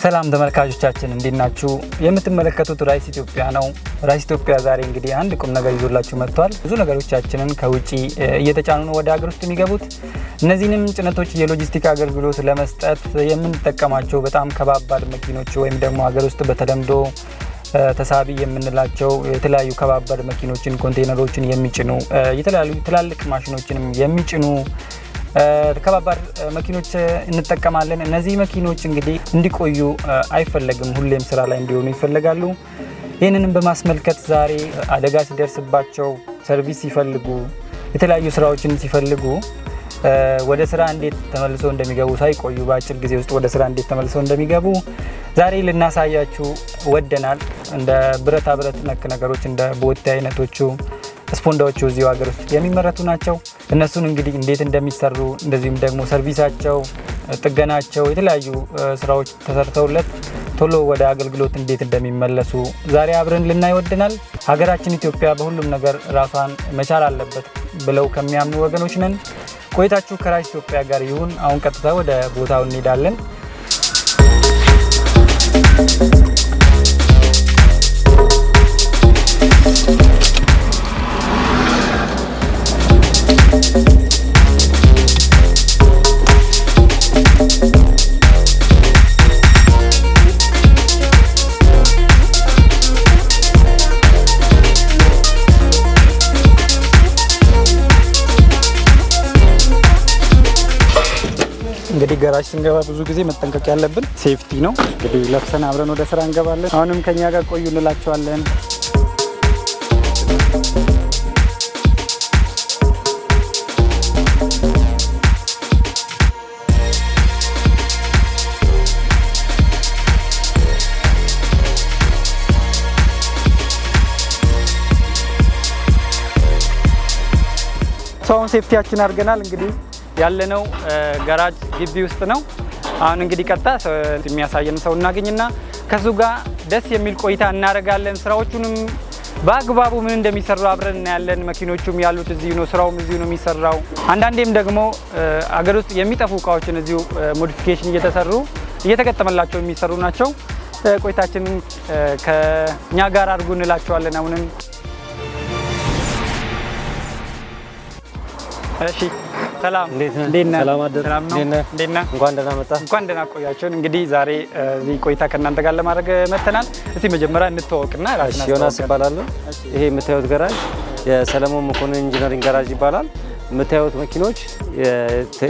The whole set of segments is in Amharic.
ሰላም ተመልካቾቻችን፣ እንዴት ናችሁ? የምትመለከቱት ራይስ ኢትዮጵያ ነው። ራይስ ኢትዮጵያ ዛሬ እንግዲህ አንድ ቁም ነገር ይዞላችሁ መጥቷል። ብዙ ነገሮቻችንን ከውጪ እየተጫኑ ነው ወደ ሀገር ውስጥ የሚገቡት። እነዚህንም ጭነቶች የሎጂስቲክ አገልግሎት ለመስጠት የምንጠቀማቸው በጣም ከባባድ መኪኖች ወይም ደግሞ ሀገር ውስጥ በተለምዶ ተሳቢ የምንላቸው የተለያዩ ከባባድ መኪኖችን፣ ኮንቴነሮችን የሚጭኑ፣ የተለያዩ ትላልቅ ማሽኖችንም የሚጭኑ ከባባድ መኪኖች እንጠቀማለን። እነዚህ መኪኖች እንግዲህ እንዲቆዩ አይፈለግም፣ ሁሌም ስራ ላይ እንዲሆኑ ይፈለጋሉ። ይህንንም በማስመልከት ዛሬ አደጋ ሲደርስባቸው፣ service ሲፈልጉ፣ የተለያዩ ስራዎችን ሲፈልጉ ወደ ስራ እንዴት ተመልሰው እንደሚገቡ፣ ሳይቆዩ በአጭር ጊዜ ውስጥ ወደ ስራ እንዴት ተመልሰው እንደሚገቡ ዛሬ ልናሳያችሁ ወደናል። እንደ ብረታ ብረት ነክ ነገሮች እንደ ቦቴ አይነቶቹ፣ ስፖንዳዎቹ እዚሁ ሀገር ውስጥ የሚመረቱ ናቸው። እነሱን እንግዲህ እንዴት እንደሚሰሩ፣ እንደዚሁም ደግሞ ሰርቪሳቸው፣ ጥገናቸው፣ የተለያዩ ስራዎች ተሰርተውለት ቶሎ ወደ አገልግሎት እንዴት እንደሚመለሱ ዛሬ አብረን ልናይ ወደናል። ሀገራችን ኢትዮጵያ በሁሉም ነገር ራሷን መቻል አለበት ብለው ከሚያምኑ ወገኖች ነን። ቆይታችሁ ከራይስ ኢትዮጵያ ጋር ይሁን። አሁን ቀጥታ ወደ ቦታው እንሄዳለን። እንግዲህ ገራጅ ስንገባ ብዙ ጊዜ መጠንቀቅ ያለብን safety ነው። እንግዲህ ለብሰን አብረን ወደ ስራ እንገባለን። አሁንም ከኛ ጋር ቆዩ እንላቸዋለን። አሁን safety ያችን አድርገናል። እንግዲህ ያለነው ገራጅ ግቢ ውስጥ ነው። አሁን እንግዲህ ቀጥታ የሚያሳየን ሰው እናገኝና ከሱ ጋር ደስ የሚል ቆይታ እናደርጋለን። ስራዎቹንም በአግባቡ ምን እንደሚሰሩ አብረን እናያለን። መኪኖቹም ያሉት እዚሁ ነው፣ ስራውም እዚሁ ነው የሚሰራው። አንዳንዴም ደግሞ አገር ውስጥ የሚጠፉ እቃዎችን እዚሁ modification እየተሰሩ እየተገጠመላቸው የሚሰሩ ናቸው። ቆይታችንን ከኛ ጋር አድርጉ እንላቸዋለን። አሁንም እሺ፣ ሰላም። እንዴት ነህ? እንዴት ነህ? ሰላም አደርክ? ሰላም ነው። እንዴት ነህ? እንዴት ነህ? እንኳን ደህና መጣህ። እንኳን ደህና ቆያችሁን። እንግዲህ ዛሬ እዚህ ቆይታ ከእናንተ ጋር ለማድረግ መጥተናል። እስቲ መጀመሪያ እንተዋወቅና ራስህን እሺ፣ ዮናስ አስተዋውቀን። እባላለሁ። ይሄ የምታዩት ገራጅ የሰለሞን መኮንን ኢንጂነሪንግ ጋራጅ ይባላል። የምታዩት መኪኖች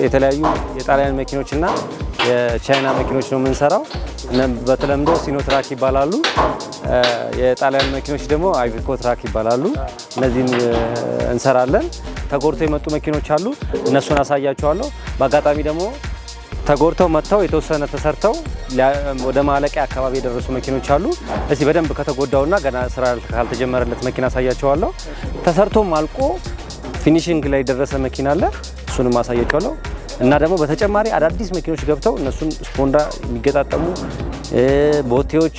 የተለያዩ የጣሊያን መኪኖች እና የቻይና መኪኖች ነው የምንሰራው። በተለምዶ ሲኖትራክ ይባላሉ። የጣሊያን መኪኖች ደግሞ አይቪኮ ትራክ ይባላሉ። እነዚህን እንሰራለን። ተጎድተው የመጡ መኪኖች አሉ። እነሱን አሳያቸዋለሁ። በአጋጣሚ ደግሞ ተጎድተው መጥተው የተወሰነ ተሰርተው ወደ ማለቂያ አካባቢ የደረሱ መኪኖች አሉ። እስቲ በደንብ ከተጎዳውና ገና ስራ ካልተጀመረለት መኪና አሳያቸዋለሁ። ተሰርቶም አልቆ finishing ላይ የደረሰ መኪና አለ። እሱንም አሳያቸዋለሁ። እና ደግሞ በተጨማሪ አዳዲስ መኪኖች ገብተው እነሱን ስፖንዳ የሚገጣጠሙ፣ ቦቴዎች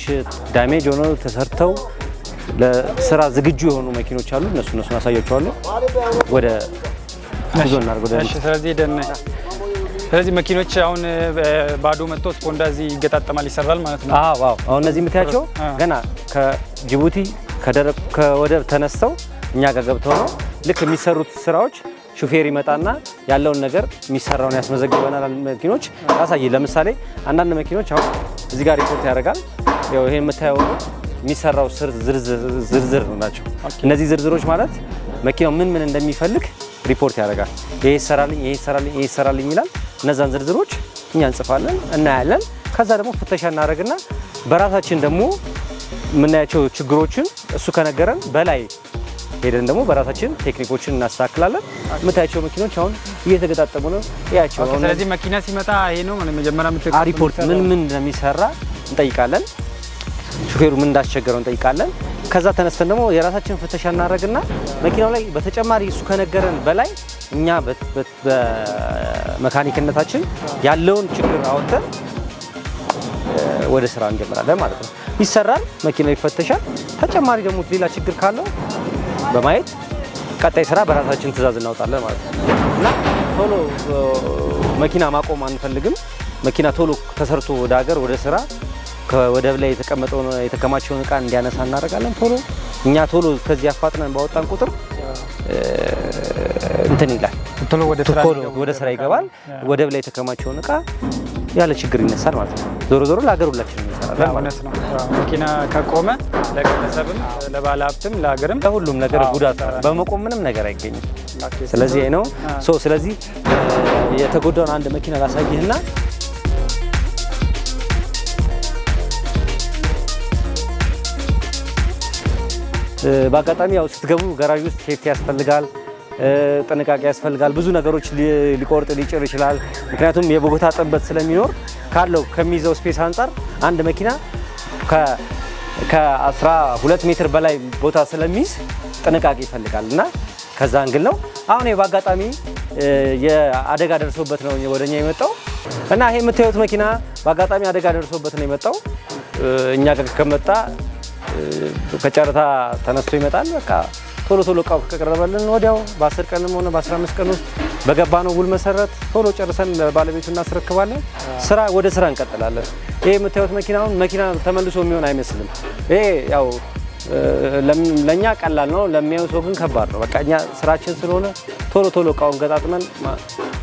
damage ሆነው ተሰርተው ለስራ ዝግጁ የሆኑ መኪኖች አሉ። እነሱን አሳያቸዋለሁ። ወደ ጉዞ እናድርግ። ወደ እሺ፣ ስለዚህ መኪኖች አሁን ባዶ መጥቶ ስፖንዳ እዚህ ይገጣጠማል፣ ይሰራል ማለት ነው። አዎ፣ አሁን እነዚህ የምታያቸው ገና ከጅቡቲ ከደረቅ ከወደብ ተነስተው እኛ ጋር ገብተው ነው። ልክ የሚሰሩት ስራዎች ሹፌር ይመጣና ያለውን ነገር የሚሰራውን ያስመዘግበናል። መኪኖች ያሳይ። ለምሳሌ አንዳንድ መኪኖች አሁን እዚህ ጋር ሪፖርት ያደርጋል። ያው ይሄ የምታየው የሚሰራው ስር ዝርዝር ናቸው። እነዚህ ዝርዝሮች ማለት መኪናው ምን ምን እንደሚፈልግ ሪፖርት ያደርጋል። ይሄ ይሰራልኝ፣ ይሄ ይሰራልኝ፣ ይሄ ይሰራልኝ ይላል። እነዛን ዝርዝሮች እኛ እንጽፋለን፣ እናያለን። ከዛ ደግሞ ፍተሻ እናደርግና በራሳችን ደግሞ የምናያቸው ችግሮችን እሱ ከነገረን በላይ ሄደን ደግሞ በራሳችን ቴክኒኮችን እናስተካክላለን። የምታያቸው መኪኖች አሁን እየተገጣጠሙ ነው። ያቸው okay፣ ስለዚህ መኪና ሲመጣ ይሄ ነው መጀመሪያ ሪፖርት ምን ምን እንደሚሰራ እንጠይቃለን። ሹፌሩ ምን እንዳስቸገረው እንጠይቃለን። ከዛ ተነስተን ደግሞ የራሳችን ፍተሻ እናደርግና መኪናው ላይ በተጨማሪ እሱ ከነገረን በላይ እኛ በመካኒክነታችን ያለውን ችግር አወጥተን ወደ ስራ እንጀምራለን ማለት ነው። ይሰራል፣ መኪናው ይፈተሻል። ተጨማሪ ደግሞ ሌላ ችግር ካለው በማየት ቀጣይ ስራ በራሳችን ትዕዛዝ እናወጣለን ማለት ነው። እና ቶሎ መኪና ማቆም አንፈልግም። መኪና ቶሎ ተሰርቶ ወደ ሀገር ወደ ስራ ከወደብ ላይ የተቀመጠውን የተከማቸውን እቃ እንዲያነሳ እናደርጋለን። ቶሎ እኛ ቶሎ ከዚህ አፋጥነን ባወጣን ቁጥር እንትን ይላል፣ ቶሎ ወደ ስራ ይገባል። ወደብ ላይ የተከማቸውን እቃ ያለ ችግር ይነሳል ማለት ነው። ዞሮ ዞሮ ለሀገር ሁላችንም እንሰራለን ማለት ነው። መኪና ከቆመ ለግለሰብም፣ ለባለ ሀብትም፣ ለሀገርም ለሁሉም ነገር ጉዳት ነው። በመቆም ምንም ነገር አይገኝም። ስለዚህ ነው so ስለዚህ የተጎዳውን አንድ መኪና ላሳይህና በአጋጣሚ ያው ስትገቡ ጋራዥ ውስጥ safety ያስፈልጋል፣ ጥንቃቄ ያስፈልጋል። ብዙ ነገሮች ሊቆርጥ ሊጭር ይችላል። ምክንያቱም የቦታ ጥበት ስለሚኖር ካለው ከሚይዘው space አንጻር አንድ መኪና ከ12 ሜትር በላይ ቦታ ስለሚይዝ ጥንቃቄ ይፈልጋል እና ከዛ angle ነው። አሁን በአጋጣሚ የአደጋ ደርሶበት ነው ወደኛ የመጣው እና ይሄ የምታዩት መኪና በአጋጣሚ አደጋ ደርሶበት ነው የመጣው። እኛ ጋር ከመጣ ከጨረታ ተነስቶ ይመጣል። በቃ ቶሎ ቶሎ እቃው ከቀረበልን ወዲያው በ10 ቀንም ሆነ በ15 ቀን ውስጥ በገባነው ውል መሰረት ቶሎ ጨርሰን ለባለቤቱ እናስረክባለን። ስራ ወደ ስራ እንቀጥላለን። ይሄ የምታዩት መኪናውን መኪና ተመልሶ የሚሆን አይመስልም። ይሄ ያው ለኛ ቀላል ነው፣ ለሚያዩ ሰው ግን ከባድ ነው። በቃ እኛ ስራችን ስለሆነ ቶሎ ቶሎ እቃውን ገጣጥመን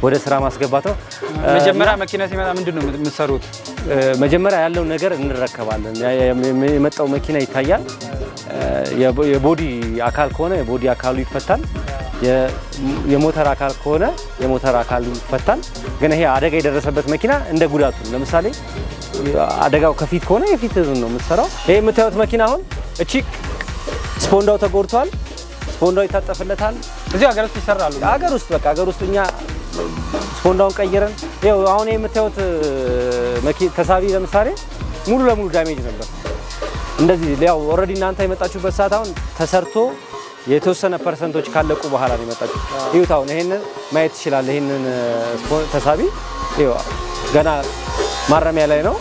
ወደ ስራ ማስገባት ነው። መጀመሪያ መኪና ሲመጣ ምንድን ነው የምትሰሩት? መጀመሪያ ያለው ነገር እንረከባለን። የመጣው መኪና ይታያል። የ body አካል ከሆነ የ body አካሉ ይፈታል። የሞተር አካል ከሆነ የሞተር አካሉ ይፈታል። ግን ይሄ አደጋ የደረሰበት መኪና እንደ ጉዳቱ ለምሳሌ አደጋው ከፊት ከሆነ የፊት ነው የምትሰራው። ይሄ የምታዩት መኪና አሁን እቺ ስፖንዳው ተጎድቷል። ስፖንዳው ይታጠፍለታል። እዚህ ሀገር ውስጥ ይሰራሉ። ሀገር ውስጥ በቃ ሀገር ውስጥ እኛ ስፖንዳውን ቀይረን ይኸው አሁን የምታዩት ተሳቢ ለምሳሌ ሙሉ ለሙሉ damage ነበር። እንደዚህ ያው already እናንተ የመጣችሁበት ሰዓት አሁን ተሰርቶ የተወሰነ percent ኦች ካለቁ በኋላ ነው የመጣችሁት። ይኸው አሁን ይሄንን ማየት ትችላለህ። ይሄንን ተሳቢ ይኸው ገና ማረሚያ ላይ ነው።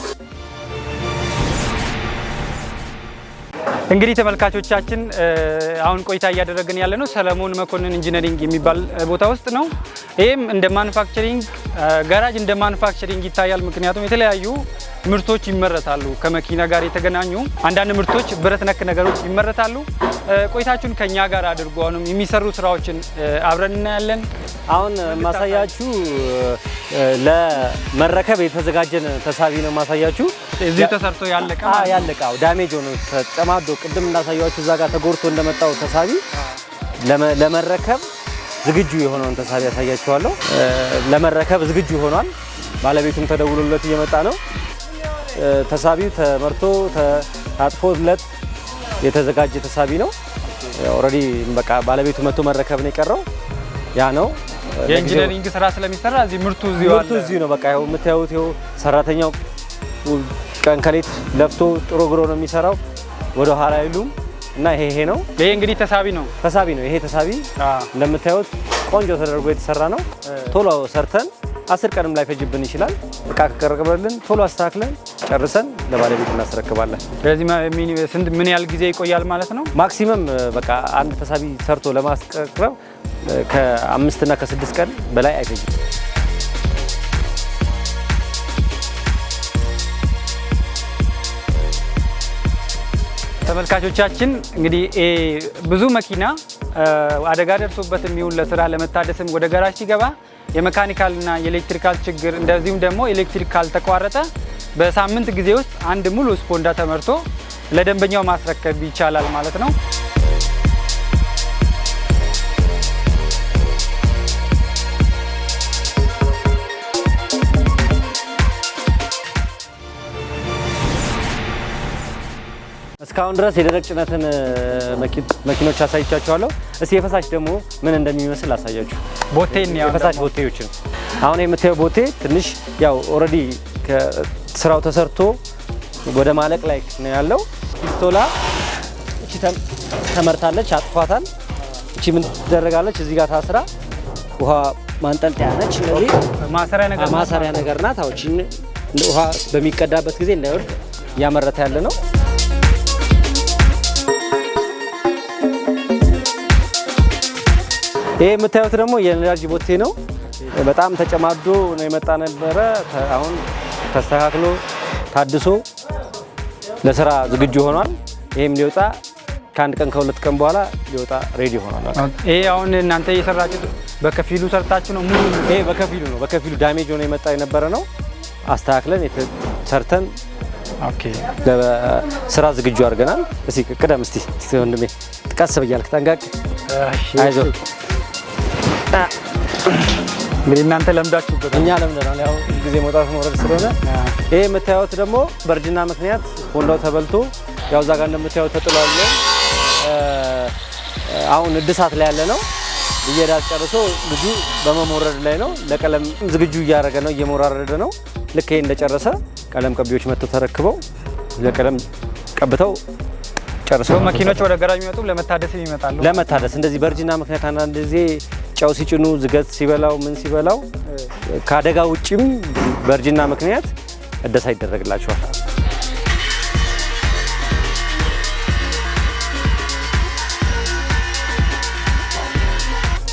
እንግዲህ ተመልካቾቻችን አሁን ቆይታ እያደረግን ያለነው ሰለሞን መኮንን ኢንጂነሪንግ የሚባል ቦታ ውስጥ ነው። ይሄም እንደ manufacturing ጋራጅ እንደ manufacturing ይታያል። ምክንያቱም የተለያዩ ምርቶች ይመረታሉ። ከመኪና ጋር የተገናኙ አንዳንድ ምርቶች፣ ብረት ነክ ነገሮች ይመረታሉ። ቆይታችሁን ከኛ ጋር አድርጉ። አሁንም የሚሰሩ ስራዎችን አብረን እናያለን። አሁን ማሳያችሁ ለመረከብ የተዘጋጀን ተሳቢ ነው ማሳያችሁ። እዚህ ተሰርቶ ያለቀ ያለቀ damage ሆኖ ተጨማዶ ቅድም እንዳሳያችሁ እዛ ጋር ተጎድቶ እንደመጣው ተሳቢ ለመረከብ ዝግጁ የሆነውን ተሳቢ ያሳያችኋለሁ። ለመረከብ ዝግጁ ሆኗል። ባለቤቱም ተደውሎለት እየመጣ ነው። ተሳቢው ተመርቶ ታጥፎለት የተዘጋጀ ተሳቢ ነው። already በቃ ባለቤቱ መጥቶ መረከብ ነው የቀረው። ያ ነው የ engineering ስራ ስለሚሰራ እዚህ ምርቱ እዚሁ አለ። ምርቱ እዚሁ ነው። በቃ ይኸው የምታዩት ይኸው ሰራተኛው ቀን ከሌት ለፍቶ ጥሮ ግሮ ነው የሚሰራው። ወደ ኋላ አይሉም እና ይሄ ነው። ይሄ እንግዲህ ተሳቢ ነው። ተሳቢ ነው። ይሄ ተሳቢ እንደምታዩት ቆንጆ ተደርጎ የተሰራ ነው። ቶሎ ሰርተን 10 ቀንም ላይፈጅብን ይችላል። እቃ ከቀረበልን ቶሎ አስተካክለን ጨርሰን ለባለቤት እናስረክባለን። ስለዚህ ስንት ምን ያህል ጊዜ ይቆያል ማለት ነው? ማክሲመም በቃ አንድ ተሳቢ ሰርቶ ለማስቀረብ ከ5 እና ከ6 ቀን በላይ አይፈጅም። ተመልካቾቻችን እንግዲህ ብዙ መኪና አደጋ ደርሶበት የሚውል ለስራ ለመታደስም ወደ ጋራጅ ሲገባ የ mechanical ና የ electrical ችግር እንደዚሁም ደግሞ ኤሌክትሪክ ካልተቋረጠ በሳምንት ጊዜ ውስጥ አንድ ሙሉ ስፖንዳ ተመርቶ ለደንበኛው ማስረከብ ይቻላል ማለት ነው። እስካሁን ድረስ የደረቅ ጭነትን መኪኖች አሳይቻችኋለሁ። እስኪ የፈሳሽ ደግሞ ምን እንደሚመስል አሳያችሁ። ቦቴን ያው የፈሳሽ ቦቴዎችን አሁን የምታየው ቦቴ ትንሽ ያው already ስራው ተሰርቶ ወደ ማለቅ ላይ ነው ያለው። ፒስቶላ እቺ ተመርታለች፣ አጥፏታል። እቺ ምን ትደረጋለች? እዚህ ጋር ታስራ ውሃ ማንጠልጠያ ነች። እንደዚህ ማሰሪያ ነገር ናት። አዎ እቺን ውሃ በሚቀዳበት ጊዜ እንዳይወድቅ እያመረተ ያለ ነው። ይሄ የምታዩት ደግሞ የነዳጅ ቦቴ ነው። በጣም ተጨማዶ ነው የመጣ ነበረ። አሁን ተስተካክሎ ታድሶ ለስራ ዝግጁ ሆኗል። ይሄም ሊወጣ ከአንድ ቀን ከ2 ቀን በኋላ ሊወጣ ready ሆኗል። በቃ። ይሄ አሁን እናንተ እየሰራችሁት በከፊሉ ሰርታችሁ ነው ሙሉ? ይሄ በከፊሉ ነው። በከፊሉ damage ሆኖ የመጣ የነበረ ነው። አስተካክለን ሰርተን ለስራ ዝግጁ አድርገናል። እስቲ ቅደም፣ እስቲ ወንድሜ ቀስ ብያልክ ጠንቀቅ፣ አይዞህ። እንግዲህ እናንተ ለምዳችሁበት። እኛ ለምደናል። ያው ጊዜ መውጣት መውረድ ስለሆነ። ይሄ የምታዩት ደግሞ በእርጅና ምክንያት ሆንዳው ተበልቶ ያው እዛ ጋር እንደምታዩት ተጥሏል። አሁን እድሳት ላይ ያለ ነው። ብየዳ ጨርሶ ልጁ በመሞረድ ላይ ነው። ለቀለም ዝግጁ እያደረገ ነው፣ እየሞራረደ ነው። ልክ ይሄ እንደጨረሰ ቀለም ቀቢዎች መጥተው ተረክበው ለቀለም ቀብተው ጨርሰው መኪኖች ወደ ገራጅ የሚመጡ ለመታደስ ይመጣሉ። ለመታደስ እንደዚህ በእርጅና ምክንያት አንዳንድ ጊዜ ጨው ሲጭኑ ዝገት ሲበላው ምን ሲበላው ከአደጋ ውጭም በእርጅና ምክንያት እደሳ ይደረግላቸዋል።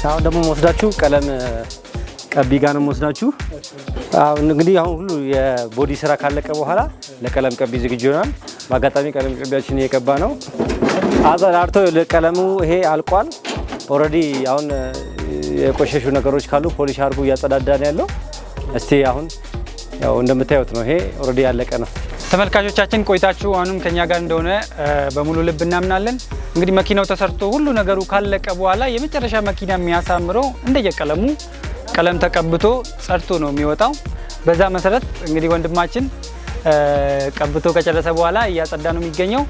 አሁን ደግሞ መወስዳችሁ ቀለም ቀቢ ጋር ነው መወስዳችሁ። አሁን እንግዲህ አሁን ሁሉ የ body ስራ ካለቀ በኋላ ለቀለም ቀቢ ዝግጁ ይሆናል። በአጋጣሚ ቀለም ቀቢያችን እየቀባ ነው። አጸዳድቶ ቀለሙ ይሄ አልቋል። Already አሁን የቆሸሹ ነገሮች ካሉ polish አድርጎ እያጸዳዳ ነው ያለው። እስቲ አሁን ያው እንደምታዩት ነው። ይሄ already ያለቀ ነው። ተመልካቾቻችን፣ ቆይታችሁ አሁንም ከኛ ጋር እንደሆነ በሙሉ ልብ እናምናለን። እንግዲህ መኪናው ተሰርቶ ሁሉ ነገሩ ካለቀ በኋላ የመጨረሻ መኪና የሚያሳምረው እንደየቀለሙ ቀለም ተቀብቶ ጸድቶ ነው የሚወጣው። በዛ መሰረት እንግዲህ ወንድማችን ቀብቶ ከጨረሰ በኋላ እያጸዳ ነው የሚገኘው።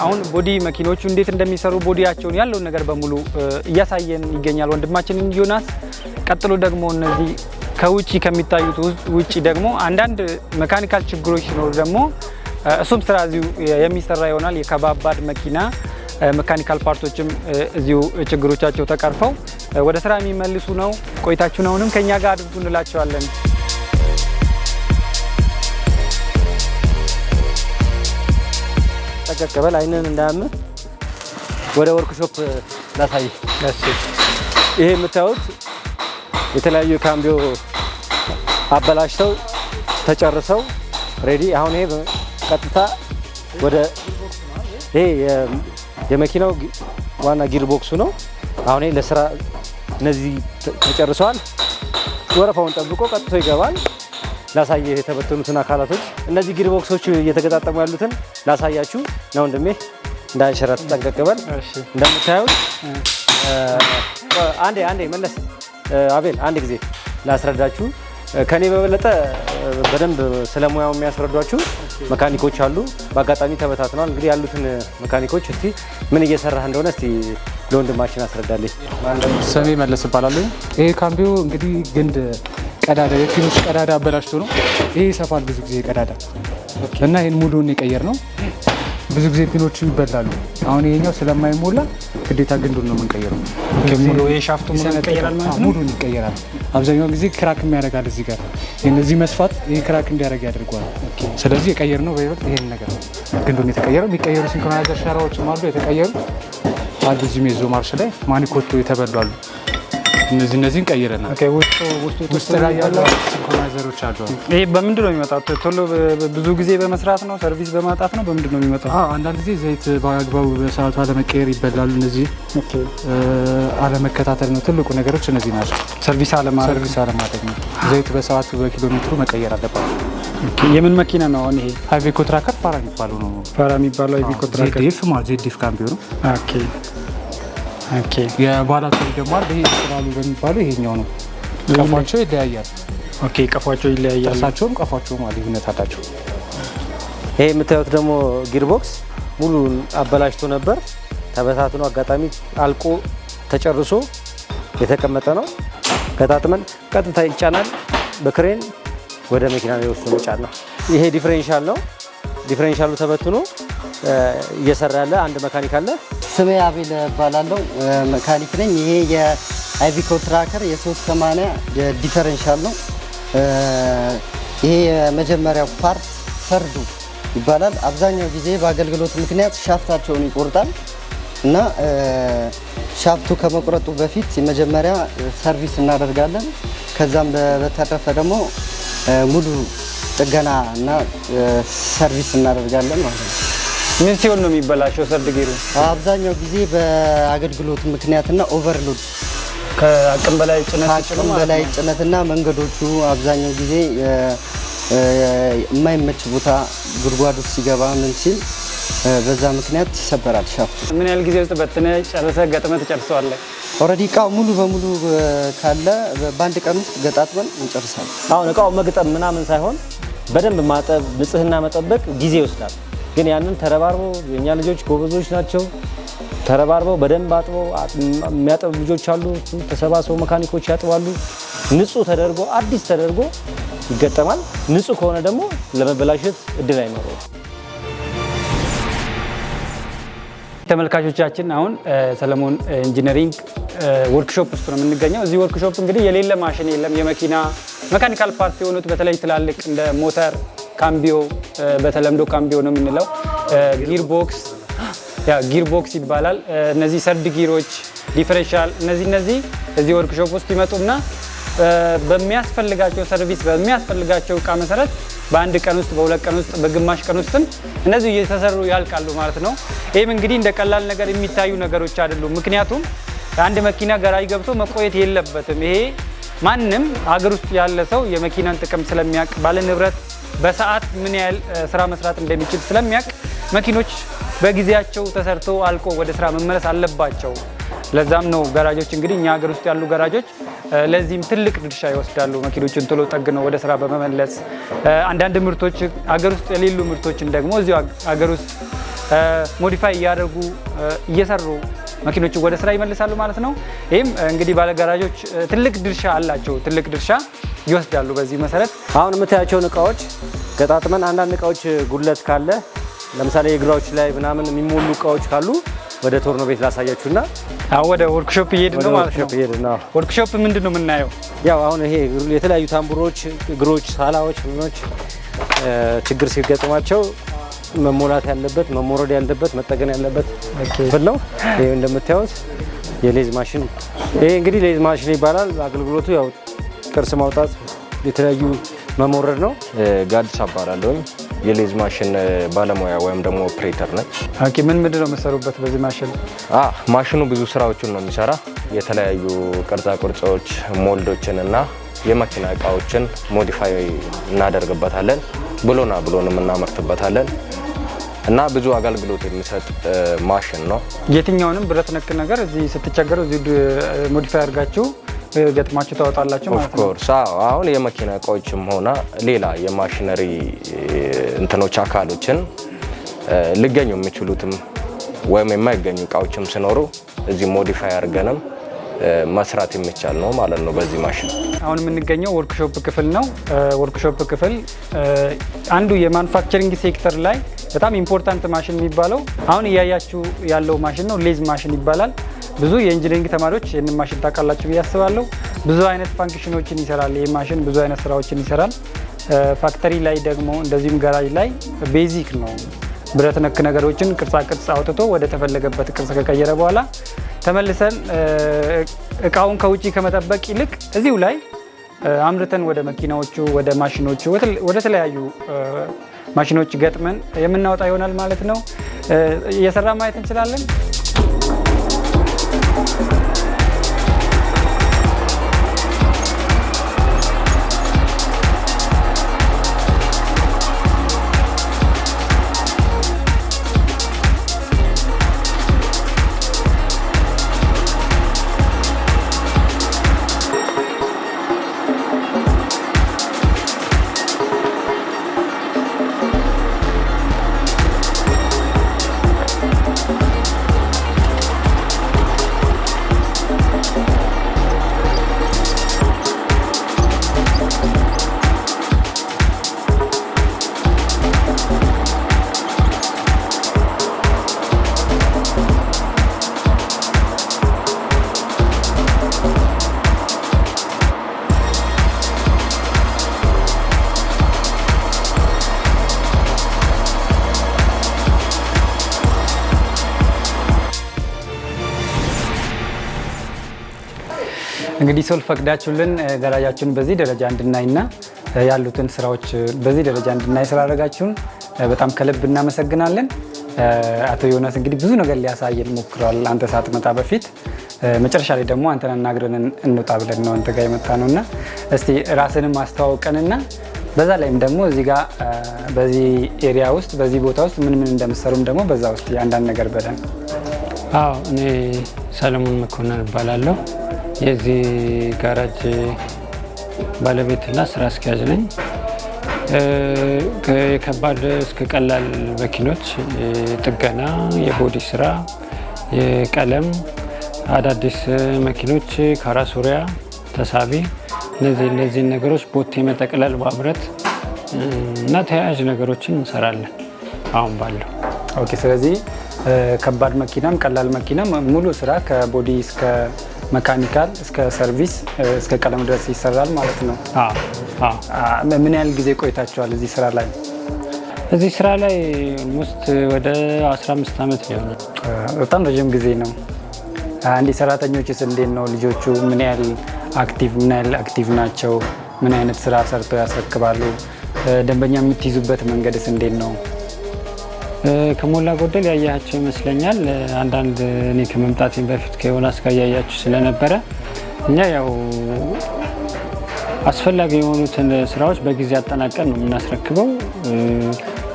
አሁን body መኪኖቹ እንዴት እንደሚሰሩ body ያቸውን ያለውን ነገር በሙሉ እያሳየን ይገኛል ወንድማችን ዮናስ። ቀጥሎ ደግሞ እነዚህ ከውጪ ከሚታዩት ውጪ ደግሞ አንዳንድ mechanical ችግሮች ሲኖሩ ደግሞ እሱም ስራ እዚሁ የሚሰራ ይሆናል። የከባባድ መኪና mechanical part ኦችም እዚሁ ችግሮቻቸው ተቀርፈው ወደ ስራ የሚመልሱ ነው። ቆይታችሁን አሁንም ከኛ ጋር አድርጉ እንላቸዋለን። ጠንቀቅ በል አይንን እንዳያምህ። ወደ ወርክሾፕ ላሳይ። ይሄ የምታዩት የተለያዩ ካምቢዮ አበላሽተው ተጨርሰው ready። አሁን ይሄ ቀጥታ ወደ ይሄ የመኪናው ዋና gear box ኡ ነው። አሁን ይሄ ለስራ እነዚህ ተጨርሰዋል። ወረፋውን ጠብቆ ቀጥቶ ይገባል። ላሳየህ የተበተኑትን አካላቶች፣ እነዚህ gear box ኦች እየተገጣጠሙ ያሉትን ላሳያችሁ ነው። ወንድሜ እንዳንሸራት ጠንቀቅ በል። እንደምታዩት አንዴ አንዴ መለስ አቤል፣ አንድ ጊዜ ላስረዳችሁ። ከኔ በበለጠ በደንብ ስለ ሙያው የሚያስረዷችሁ መካኒኮች አሉ። በአጋጣሚ ተበታትነዋል። እንግዲህ ያሉትን መካኒኮች እስቲ ምን እየሰራህ እንደሆነ እስቲ ለወንድማችን አስረዳልኝ። ስሜ መለስ እባላለሁ። ይሄ ካምቢዮ እንግዲህ ግንድ ቀዳዳ የ pin ኦች ቀዳዳ አበላሽቶ ነው። ይሄ ይሰፋል ብዙ ጊዜ ቀዳዳ እና ይሄን ሙሉውን የቀየር ነው። ብዙ ጊዜ pin ኦቹ ይበላሉ። አሁን ይሄኛው ስለማይሞላ ግዴታ ግንዱን ነው የምንቀይረው። ሙሉ የ shaft ኡ ሙሉ ይቀየራል ማለት ነው? ሙሉን ይቀየራል። አብዛኛውን ጊዜ crack የሚያደርጋል እዚህ ጋር እነዚህ መስፋት ይሄ crack እንዲያደርግ ያደርገዋል። ስለዚህ የቀየርነው በይበልጥ ይሄን ነገር ነው ግንዱን የተቀየረው። የሚቀየሩ synchronizer ሸራዎችም አሉ፣ የተቀየሩ አሉ። እዚህ ሜዞ ማርሽ ላይ ማኒኮቶ የተበሉ አሉ። እነዚህን ቀይረናል። Okay፣ ውስጡ ውስጡ ውስጥ ላይ ያሉ synchronizer ኦች አሉ። ይሄ በምንድን ነው የሚመጣው? ቶሎ ብዙ ጊዜ በመስራት ነው? Service በማጣት ነው? በምንድን ነው የሚመጣው? አዎ፣ አንዳንድ ጊዜ ዘይት በአግባቡ በሰዓቱ አለመቀየር ይበላሉ። እነዚህ አለመከታተል ነው ትልቁ ነገሮች እነዚህ ናቸው። Service አለማድረግ። Service አለማድረግ ነው። ዘይት በሰዓቱ በኪሎ ሜትሩ መቀየር አለባቸው። Okay፣ የምን መኪና ነው አሁን ይሄ? አይቬኮ ትራከር ፓራ የሚባለው ነው። ፓራ የሚባለው አይቬኮ ትራከር። ZF ማለት ZF ካምቢዮ ነው። Okay። የባላቶሪ ደግሞ አለ። ይሄ እንቁላሉ በሚባለው ይሄኛው ነው። ቀፏቸው ይለያያል። Okay፣ ቀፏቸው ይለያያል። ጥርሳቸውም ቀፏቸውም ልዩነት አላቸው። ይሄ የምታዩት ደግሞ gear box ሙሉ አበላሽቶ ነበር። ተበታትኖ አጋጣሚ አልቆ ተጨርሶ የተቀመጠ ነው። ገጣጥመን ቀጥታ ይጫናል በክሬን ወደ መኪና ላይ ወስዶ መጫን ነው። ይሄ differential ነው። Differential ኡ ተበትኖ እየሰራ ያለ አንድ መካኒክ አለ። ስሜ አቤል እባላለሁ፣ መካኒክ ነኝ። ይሄ የአይቪኮ ትራከር የ380 differential ነው። ይሄ የመጀመሪያው part ፈርዱ ይባላል። አብዛኛው ጊዜ በአገልግሎት ምክንያት shaft ኣቸውን ይቆርጣል እና shaft ኡ ከመቁረጡ በፊት የመጀመሪያ service እናደርጋለን። ከዛም በተረፈ ደግሞ ሙሉ ጥገና እና service እናደርጋለን ማለት ነው። ምን ሲሆን ነው የሚበላሸው third gear ኡ? አብዛኛው ጊዜ በአገልግሎት ምክንያትና overload፣ ከአቅም በላይ ጭነት ሲጭኑ ከአቅም ማለት በላይ ነው። ጭነትና መንገዶቹ አብዛኛው ጊዜ የማይመች ቦታ ጉድጓድ ውስጥ ሲገባ ምን ሲል በዛ ምክንያት ይሰበራል shaft ኡ። ምን ያህል ጊዜ ውስጥ በትነህ ጨርሰህ ገጥመህ ትጨርሰዋለህ? Already እቃው ሙሉ በሙሉ ካለ በአንድ ቀን ውስጥ ገጣጥመን እንጨርሳለን። አሁን እቃው መግጠም ምናምን ሳይሆን በደንብ ማጠብ፣ ንጽህና መጠበቅ ጊዜ ይወስዳል። ግን ያንን ተረባርበው፣ የእኛ ልጆች ጎበዞች ናቸው። ተረባርበው በደንብ አጥበው፣ የሚያጠቡ ልጆች አሉ። ተሰባስበው መካኒኮች ያጥባሉ። ንጹህ ተደርጎ፣ አዲስ ተደርጎ ይገጠማል። ንጹህ ከሆነ ደግሞ ለመበላሸት እድል አይኖረውም። ተመልካቾቻችን፣ አሁን ሰለሞን Engineering ወርክሾፕ ውስጥ ነው የምንገኘው። እዚህ ወርክሾፕ እንግዲህ የሌለ ማሽን የለም። የመኪና mechanical part የሆኑት በተለይ ትላልቅ እንደ ሞተር፣ ካምቢዮ፣ በተለምዶ ካምቢዮ ነው የምንለው፣ gear box፣ ያ gear box ይባላል። እነዚህ third gear ኦች፣ differential፣ እነዚህ እዚህ ወርክሾፕ ውስጥ ይመጡና በሚያስፈልጋቸው service፣ በሚያስፈልጋቸው እቃ መሰረት በአንድ ቀን ውስጥ፣ በ2 ቀን ውስጥ፣ በግማሽ ቀን ውስጥም እነዚህ እየተሰሩ ያልቃሉ ማለት ነው። ይህም እንግዲህ እንደ ቀላል ነገር የሚታዩ ነገሮች አይደሉም። ምክንያቱም አንድ መኪና ጋራጅ ገብቶ መቆየት የለበትም። ይሄ ማንም ሀገር ውስጥ ያለ ሰው የመኪናን ጥቅም ስለሚያውቅ፣ ባለ ንብረት በሰዓት ምን ያህል ስራ መስራት እንደሚችል ስለሚያውቅ መኪኖች በጊዜያቸው ተሰርቶ አልቆ ወደ ስራ መመለስ አለባቸው። ለዛም ነው ጋራጆች፣ እንግዲህ እኛ ሀገር ውስጥ ያሉ ጋራጆች ለዚህም ትልቅ ድርሻ ይወስዳሉ። መኪኖችን ቶሎ ጠግነው ወደ ስራ በመመለስ፣ አንዳንድ ምርቶች፣ ሀገር ውስጥ የሌሉ ምርቶችን ደግሞ እዚሁ ሀገር ውስጥ modify እያደረጉ፣ እየሰሩ መኪኖችን ወደ ስራ ይመልሳሉ ማለት ነው። ይህም እንግዲህ ባለጋራጆች ትልቅ ድርሻ አላቸው፣ ትልቅ ድርሻ ይወስዳሉ። በዚህ መሰረት አሁን የምታያቸውን እቃዎች ገጣጥመን አንዳንድ እቃዎች ጉድለት ካለ፣ ለምሳሌ እግራዎች ላይ ምናምን የሚሞሉ እቃዎች ካሉ ወደ ቶርኖ ቤት ላሳያችሁና አሁን ወደ ወርክሾፕ እየሄድን ወደ ነው ማለት ነው። ወርክሾፕ እየሄድን ነው። ወርክሾፕ ምንድን ነው የምናየው? ያው አሁን ይሄ የተለያዩ ታምቡሮች፣ እግሮች፣ ሳላዎች፣ ምኖች ችግር ሲገጥማቸው መሞላት ያለበት፣ መሞረድ ያለበት፣ መጠገን ያለበት ክፍል ነው። ይሄ እንደምታዩት የ lathe machine፣ ይሄ እንግዲህ lathe machine ይባላል። አገልግሎቱ ያው ቅርጽ ማውጣት፣ የተለያዩ መሞረድ ነው። ጋዲስ እባላለሁኝ፣ የ lathe machine ባለሙያ ወይም ደግሞ ኦፕሬተር ነኝ። Okay፣ ምን ምንድን ነው የምትሰሩበት በዚህ ማሽን? ማሽኑ ብዙ ስራዎችን ነው የሚሰራ። የተለያዩ ቅርጻ ቅርጾች፣ mold ኦችን እና የመኪና እቃዎችን modify እናደርግበታለን። ብሎና ብሎንም እናመርትበታለን እና ብዙ አገልግሎት የሚሰጥ ማሽን ነው። የትኛውንም ብረት ነክ ነገር እዚህ ስትቸገሩ እዚህ modify አድርጋችሁ ገጥማችሁ ታወጣላችሁ ማለት ነው። Of course፣ አሁን የመኪና እቃዎችም ሆነ ሌላ የማሽነሪ እንትኖች፣ አካሎችን ሊገኙ የሚችሉትም ወይም የማይገኙ እቃዎችም ሲኖሩ እዚህ modify አድርገንም መስራት የሚቻል ነው ማለት ነው በዚህ ማሽን። አሁን የምንገኘው ወርክሾፕ ክፍል ነው። ወርክሾፕ ክፍል አንዱ የ manufacturing sector ላይ በጣም important machine የሚባለው አሁን እያያችሁ ያለው ማሽን ነው። Lathe machine ይባላል። ብዙ የ engineering ተማሪዎች ይህንን ማሽን ታውቃላችሁ ብዬ አስባለሁ። ብዙ አይነት function ኦችን ይሰራል። ይህ ማሽን ብዙ አይነት ስራዎችን ይሰራል። Factory ላይ ደግሞ እንደዚሁም ጋራጅ ላይ basic ነው። ብረት ነክ ነገሮችን ቅርጻ ቅርጽ አውጥቶ ወደ ተፈለገበት ቅርጽ ከቀየረ በኋላ ተመልሰን እቃውን ከውጪ ከመጠበቅ ይልቅ እዚሁ ላይ አምርተን ወደ መኪናዎቹ፣ ወደ ማሽኖቹ፣ ወደ ተለያዩ ማሽኖች ገጥመን የምናወጣ ይሆናል ማለት ነው። እየሰራ ማየት እንችላለን። እንግዲህ ሶል፣ ፈቅዳችሁልን ጋራጃችሁን በዚህ ደረጃ እንድናይና ያሉትን ስራዎች በዚህ ደረጃ እንድናይ ስላደረጋችሁን በጣም ከልብ እናመሰግናለን። አቶ ዮናስ እንግዲህ ብዙ ነገር ሊያሳየን ሞክሯል አንተ ሳትመጣ በፊት። መጨረሻ ላይ ደግሞ አንተን አናግረን እንውጣ ብለን ነው አንተ ጋር የመጣ ነውና እስቲ ራስንም አስተዋውቀንና በዛ ላይም ደግሞ እዚህ ጋር በዚህ area ውስጥ በዚህ ቦታ ውስጥ ምን ምን እንደምትሰሩም ደግሞ በዛ ውስጥ አንዳንድ ነገር በለን። አዎ፣ እኔ ሰለሞን መኮንን እባላለሁ። የዚህ ጋራጅ ባለቤትና ስራ አስኪያጅ ነኝ። ከከባድ እስከ ቀላል መኪኖች ጥገና፣ የ body ስራ፣ የቀለም፣ አዳዲስ መኪኖች ካራሶሪያ፣ ተሳቢ፣ እነዚህን ነገሮች ቦቴ መጠቅለል፣ ማምረት እና ተያያዥ ነገሮችን እንሰራለን አሁን ባለው። Okay፣ ስለዚህ ከባድ መኪናም ቀላል መኪናም ሙሉ ስራ ከ body እስከ mechanical እስከ service እስከ ቀለም ድረስ ይሰራል ማለት ነው። አዎ። ምን ያህል ጊዜ ቆይታችኋል እዚህ ስራ ላይ? እዚህ ስራ ላይ almost ወደ 15 ዓመት ሊሆን። በጣም ረዥም ጊዜ ነው። አንዲ ሰራተኞችስ እንዴት ነው? ልጆቹ ምን ያህል active ናቸው? ምን አይነት ስራ ሰርተው ያስረክባሉ? ደንበኛ የምትይዙበት መንገድስ እንዴት ነው? ከሞላ ጎደል ያያቸው ይመስለኛል። አንዳንድ እኔ ከመምጣቴ በፊት ከዮናስ ጋር ያያችሁ ስለነበረ እኛ ያው አስፈላጊ የሆኑትን ስራዎች በጊዜ አጠናቀን ነው የምናስረክበው።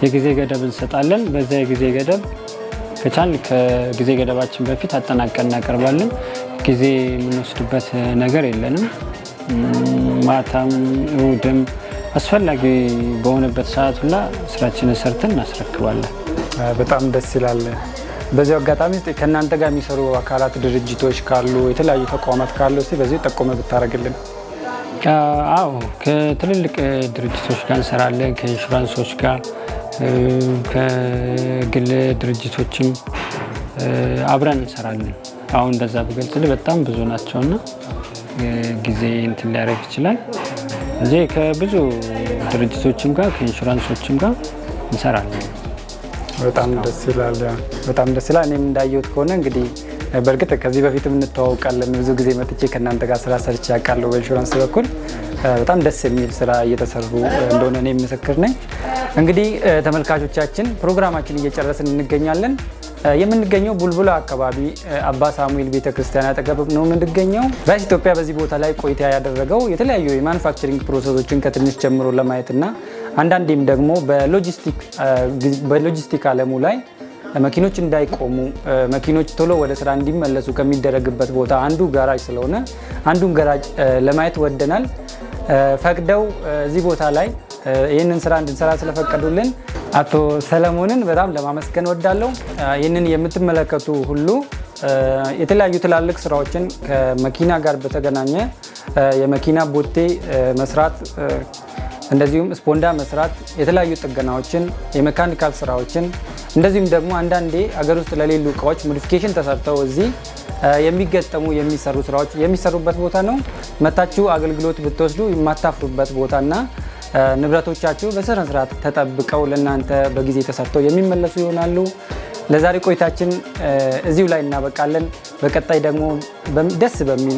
የጊዜ ገደብ እንሰጣለን። በዛ የጊዜ ገደብ ከቻልን ከጊዜ ገደባችን በፊት አጠናቀን እናቀርባለን። ጊዜ የምንወስድበት ነገር የለንም። ማታም እሑድም አስፈላጊ በሆነበት ሰዓት ሁላ ስራችንን ሰርተን እናስረክባለን። በጣም ደስ ይላል። በዚሁ አጋጣሚ ከእናንተ ጋር የሚሰሩ አካላት ድርጅቶች ካሉ፣ የተለያዩ ተቋማት ካሉ እስቲ በዚሁ ጠቆመ ብታደርግልን። አዎ፣ ከትልልቅ ድርጅቶች ጋር እንሰራለን፣ ከኢንሹራንሶች ጋር፣ ከግል ድርጅቶችም አብረን እንሰራለን። አሁን እንደዛ ብገልጽልህ በጣም ብዙ ናቸውና ጊዜ እንትን ሊያደርግ ይችላል እንጂ ከብዙ ድርጅቶችም ጋር ከኢንሹራንሶችም ጋር እንሰራለን። በጣም ደስ ይላል። በጣም ደስ ይላል። እኔም እንዳየሁት ከሆነ እንግዲህ በእርግጥ ከዚህ በፊትም እንተዋወቃለን። ብዙ ጊዜ መጥቼ ከእናንተ ጋር ስራ ሰርቼ አውቃለሁ በኢንሹራንስ በኩል። በጣም ደስ የሚል ስራ እየተሰሩ እንደሆነ እኔ ምስክር ነኝ። እንግዲህ ተመልካቾቻችን ፕሮግራማችን እየጨረስን እንገኛለን። የምንገኘው ቡልቡላ አካባቢ አባ ሳሙኤል ቤተክርስቲያን አጠገብ ነው የምንገኘው። ራይስ ኢትዮጵያ በዚህ ቦታ ላይ ቆይታ ያደረገው የተለያዩ የ manufacturing process ኦችን ከትንሽ ጀምሮ ለማየትና አንዳንዴም ደግሞ በሎጂስቲክ አለሙ ላይ መኪኖች እንዳይቆሙ፣ መኪኖች ቶሎ ወደ ስራ እንዲመለሱ ከሚደረግበት ቦታ አንዱ ጋራጅ ስለሆነ አንዱን ጋራጅ ለማየት ወደናል። ፈቅደው እዚህ ቦታ ላይ ይህንን ስራ እንድንሰራ ስለፈቀዱልን አቶ ሰለሞንን በጣም ለማመስገን እወዳለሁ። ይህንን የምትመለከቱ ሁሉ የተለያዩ ትላልቅ ስራዎችን ከመኪና ጋር በተገናኘ የመኪና ቦቴ መስራት፣ እንደዚሁም ስፖንዳ መስራት፣ የተለያዩ ጥገናዎችን፣ የ mechanical ስራዎችን፣ እንደዚሁም ደግሞ አንዳንዴ አገር ውስጥ ለሌሉ እቃዎች modification ተሰርተው እዚህ የሚገጠሙ የሚሰሩ ስራዎች የሚሰሩበት ቦታ ነው። መታችሁ አገልግሎት ብትወስዱ የማታፍሩበት ቦታና ንብረቶቻችሁ በስነ ስርዓት ተጠብቀው ለእናንተ በጊዜ ተሰርተው የሚመለሱ ይሆናሉ። ለዛሬ ቆይታችን እዚሁ ላይ እናበቃለን። በቀጣይ ደግሞ ደስ በሚል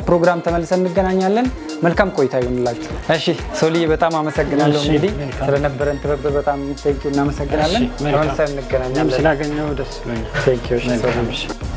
ፕሮግራም ተመልሰን እንገናኛለን። መልካም ቆይታ ይሁንላችሁ። እሺ ሶልዬ፣ በጣም አመሰግናለሁ። እንግዲህ ስለነበረን ትብብር በጣም thank you፣ እናመሰግናለን። ተመልሰን እንገናኛለን። ስላገኘሁ ደስ ብሎኛል። Thank you።